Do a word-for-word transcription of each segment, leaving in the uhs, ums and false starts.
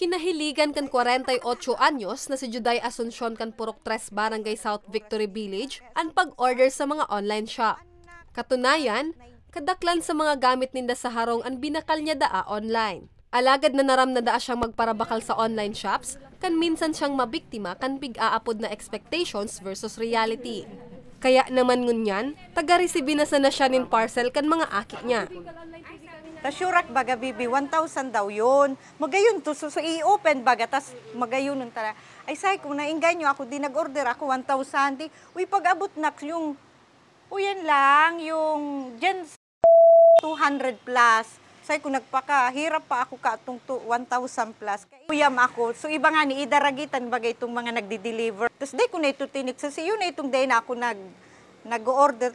Kinahiligan kan kwarenta y otso anyos na si Juday Asuncion kan Purok Tres Barangay South Victory Village an pag-order sa mga online shop. Katunayan, kadaklan sa mga gamit ninda sa harong an binakal niya daa online. Alagad nanaram na daa siyang magparabakal sa online shops, kan minsan siyang mabiktima kan pig-aapod na expectations versus reality. Kaya naman ngunyan, taga-resibi na sana siya nin parcel kan mga aki niya. Ta sure ak baga, bibi, one thousand daw yun. Magayon to, so, so i-open baga, tas magayon nun tara. Ay, say ko, naingganyo ako, di nag-order ako, one thousand. Di, uy, pag-abot na yung, uy, yan lang, yung dyan, two hundred plus. Say ko, nagpakahirap pa ako ka itong two, one thousand plus. Uyam ako. So, iba nga ni idaragitan bagay itong mga nagdi-deliver. Tapos di ko na ito tinik. So, siyo na itong day na ako nag, nag-order.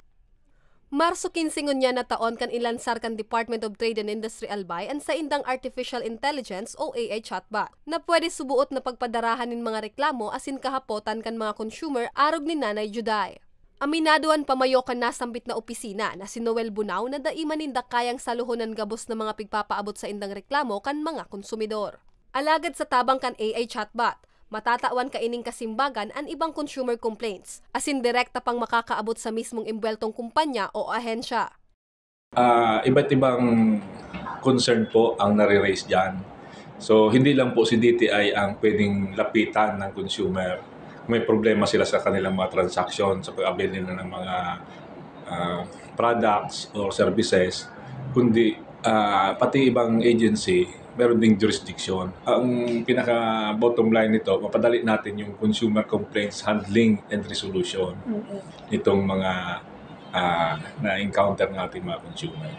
Marso quince ngunyan na taon kan ilansar kan Department of Trade and Industry, Albay, an saindang artificial intelligence o A I chatbot na pwede subuot na pagpadarahan nin mga reklamo asin kahapotan kan mga consumer arog ni Nanay Juday. Aminado an pamayo kan nasambit na opisina na si Noel Bunao na dai man ninda kayang salohon an gabos na mga pigpapaabot saindang reklamo kan mga konsumidor. Alagad sa tabang kan A I chatbot, matatawan kaining kasimbagan an ibang consumer complaints, asin direkta pang makakaabot sa mismong embweltong kumpanya o ahensya. Ah, iba't ibang concern po ang nare-raise diyan. So, hindi lang po si D T I ang pwedeng lapitan ng consumer. May problema sila sa kanilang mga transaksyon, sa pag-avail nila ng mga, ah, products or services, kundi, ah, pati ibang agency, meron ding jurisdiction. Ang pinaka bottom line nito, mapadali natin yung consumer complaints handling and resolution nitong mga, ah, na-encounter ng ating mga consumer.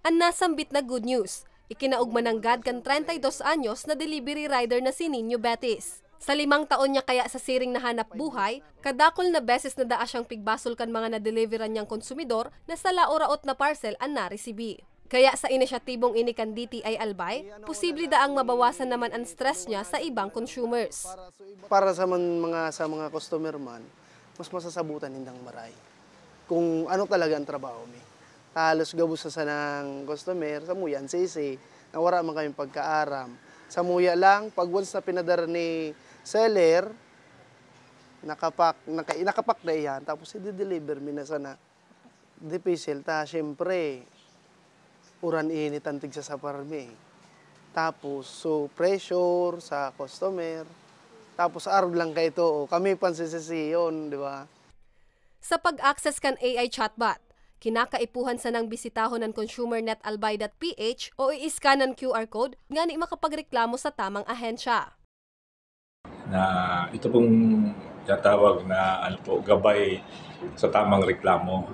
An nasambit na good news, ikinaogma nanggad kan treinta y dos anyos na delivery rider na si Nino Betis. Sa limang taon niya kaya sa siring na hanap buhay, kadakul na beses na daa siyang pigbasol kan mga nadeliveran niyang konsumidor na sala o raot na parcel an naresibi. Kaya sa inisyatibong ini kan D T I Albay, posible daang mabawasan naman an stress niya sa ibang consumers. Para sa man, mga, sa mga customer man, mas masasabutan nindang maray kung ano talaga ang trabaho mi. Halos gabos sa sanang customer, samuya an sisi, na wara man kaming pagkaaram. Samuya lang, pag once na pinadara ni seller, nakapak, naka, nakapak na iyan, tapos i-deliver mi na sana. Dipisil ta, siyempre, uran-init an tigsasapar mi. Tapos, so, pressure sa customer. Tapos, arog lang kaito, o, kami pansisisiyon, di ba? Sa pag-access kan A I chatbot, kinakaipuhan sanang bisitahon an consumer net albay dot P H o i-scan an Q R code ngani makapagreklamo sa tamang ahensya. Na ito pong tinatawag na, ano po, gabay sa tamang reklamo.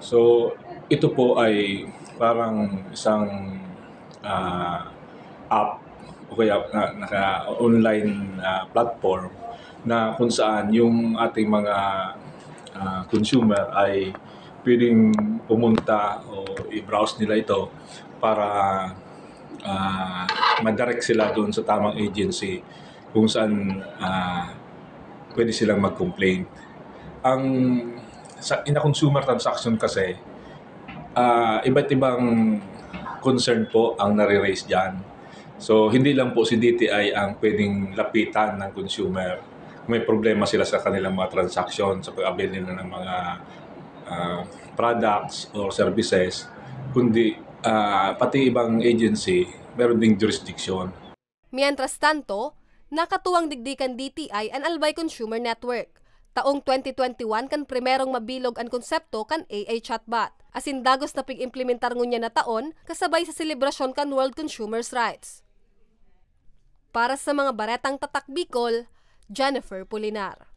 So, ito po ay parang isang, ah, app o kaya na, naka online, ah, platform na kung saan yung ating mga, ah, consumer ay pwedeng pumunta o i-browse nila ito para, ah, ma-direct sila doon sa tamang agency kung saan, ah, pwede silang mag-complain. Ang sa, in a consumer transaction kasi, ah, iba't ibang concern po ang nare-raise diyan. So, hindi lang po si D T I ang pwedeng lapitan ng consumer. May problema sila sa kanilang mga transaksyon, sa pag-avail nila ng mga, ah, products or services, kundi, ah, pati ibang agency, meron ding jurisdiction. Mientras tanto, nakatuwang digdi kan D T I an Albay Consumer Network. Taong twenty twenty-one kan primerong mabilog an konsepto kan A I chatbot. Asin dagos na pig-implementar ngunyan na taon kasabay sa selebrasyon kan World Consumers' Rights. Para sa mga baretang Tatak Bicol, Jennifer Pulinar.